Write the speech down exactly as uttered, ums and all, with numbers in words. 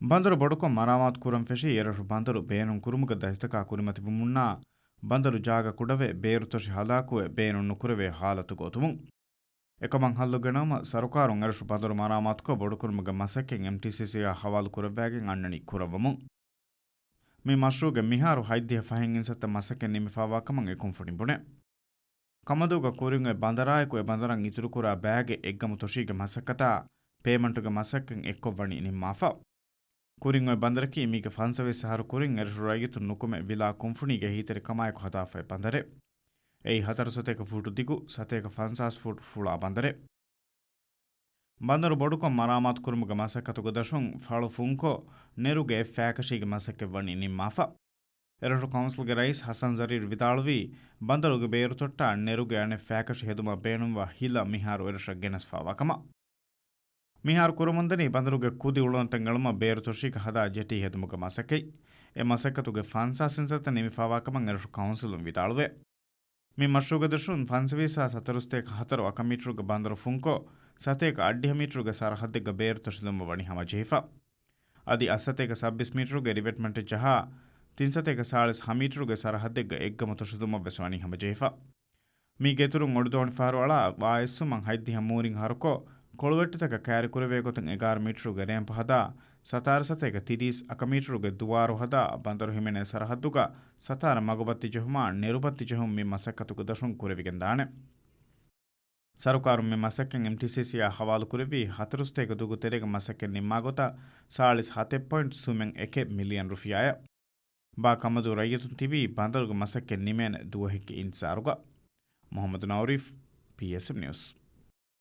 ބަނދަރު ބޮޑުކޮށް މަރާމާތު ކުރަން ފެށީ، އެރަށު ބަނދަރު ބޭނުން ކުރުމުގެ ދަތިތަކާ ކުރިމަތިވުމުންނާ ބަނދަރު ޖާގަ ކުޑަވެ، ބޭރުތޮށި ހަލާކުވެ، ބޭނުން ނުކުރެވޭ ހާލަތުގަ އޮތުމުން. އެކަމަށް ހައްލު ގެނައުމަށް ސަރުކާރުން އެރަށު ބަނދަރު މަރާމާތުކޮށް، ބޮޑުކުރުމުގެ މަސައްކަތް އެމްޓީސީސީއާ ހަވާލު ކުރައްވާގެން އަންނަނީ ކުރައްވަމުން. މި މަޝްރޫޢުގެ މިހާރު ހަތްދިހަ ފަހެއް އިންސައްތަ މަސައްކަތް ނިމިފާވާ ކަމަށް އެ ކުންފުނި ބުނޭ. ކަމަދޫގަ ކުރިން އޮތް ބަނދަރާއެކު އެ ބަނދަރަށް އިތުރުކުރާ ބައިގެ އެއްގަމު ތޮށީގެ މަސައްކަތާ ޕޭމަންޓުގެ މަސައްކަތް އެއްކޮށް ވަނީ ނިންމާފަ. ކުރިން އޮތް ބަނދަރަކީ މީގެ ފަންސަވީސް އަހަރު ކުރިން އެރަށު ރައްޔިތުން ނުކުމެ ވިލާ ކުންފުނީގެ އެހީތެރިކަމާއެކު ހަދާފައި ބަނދަރެއް. އެއީ ހަތަރު ސަތޭކަ ފޫޓު ދިގު، ސަތޭކަ ފަންސާސް ފޫޓު ފުޅާ ބަނދަރެއް. ބަނދަރު ބޮޑުކޮށް މަރާމާތު ކުރުމުގެ މަސައްކަތުގެ ދަށުން ފަޅު ފުންކޮށް، ނެރުގެ އެއް ފައިކަށީގެ މަސައްކަތް ވަނީ ނިންމާފަ. އެރަށު ކައުންސިލްގެ ރައީސް ހަސަން ޒަރީރް ވިދާޅުވީ، ބަނދަރުގެ ބޭރުތޮއްޓާ ނެރުގެ އަނެއް ފައިކަށި ހެދުމަށް ބޭނުންވާ ހިލަ މިހާރު އެރަށަށް ގެނެސްފާވާ ކަމަށް. މިހާރު ކުރަމުންދަނީ ބަނދަރުގެ ކުދި އުޅަނދުތައް އެޅުމަށް ބޭރު ތޮށީގަ ހަދާ ޖެޓީ ހެދުމުގެ މަސައްކަތް. އެ މަސައްކަތުގެ ފަންސާސް އިންސައްތަ ނިމިފާވާ ކަމަށް އެރަށު ކައުންސިލުން ވިދާޅުވޭ. މި މަޝްރޫޢުގެ ދަށުން ފަންސަވީސް ހާސް ހަތަރުސަތޭކަ ހަތަރު އަކަމީޓަރުގެ ބަނދަރު ފުންކޮށް، ސަތޭކަ އަށްޑިހަ މީޓަރުގެ ސަރަހައްދެއްގަ ބޭރު ތޮށިލުމަށް ވަނީ ހަމަޖެހިފަ. އަދި އަށް ސަތޭކަ ސައްބީސް މީޓަރުގެ ރިވެޓްމަންޓެއް ޖަހާ، ތިން ސަތޭކަ ސާޅީސް ހަ މީޓަރުގެ ސަރަހައްދެއްގަ އެއްގަމު ތޮށިލުމަށް ވެސް ވަނީ ހަމަޖެހިފަ. މީގެ އިތުރުން އޮޑުދޯނި ފަހަރު އަޅާ ވާއެއްސުމަށް ހަތްދިހަ މޫރިން ހަރުކޮށް، ކޮޅުވެއްޓުތަކަށް ކައިރިކުރެވޭ ގޮތުން އެގާރަ މީޓަރުގެ ރޭމްޕް ހަދާ، ސަތާރަ ސަތޭކަ ތިރީސް އަކަމީޓަރުގެ ދުވާރު ހަދާ، ބަނދަރު ހިމެނޭ ސަރަހައްދުގަ ސަތާރަ މަގުބައްތި ޖެހުމާ، ނެރުބައްތި ޖެހުން މި މަސައްކަތުގެ ދަށުން ކުރެވިގެން ދާނެ. ސަރުކާރުން މި މަސައްކަތް އެމްޓީސީސީއާ ހަވާލު ކުރެއްވީ، ހަތަރުސަތޭކަ ދުގު ތެރޭގެ މަސައްކަތް ނިންމާ ގޮތަށް ސާޅީސް ހަތެއް ޕޮއިންޓް ސުމެއް އެކެއް މިލިއަން ރުފިޔާއެއް. ބާ ކަމަދޫ ރައްޔިތުން ތިބީ ބަނދަރުގެ މަސައްކަތް ނިމޭނެ ދުވަހެއްގެ އިންތިޒާރުގަ. މުހައްމަދު ނައުރީފް، ޕީއެސްއެމް ނިއުސް.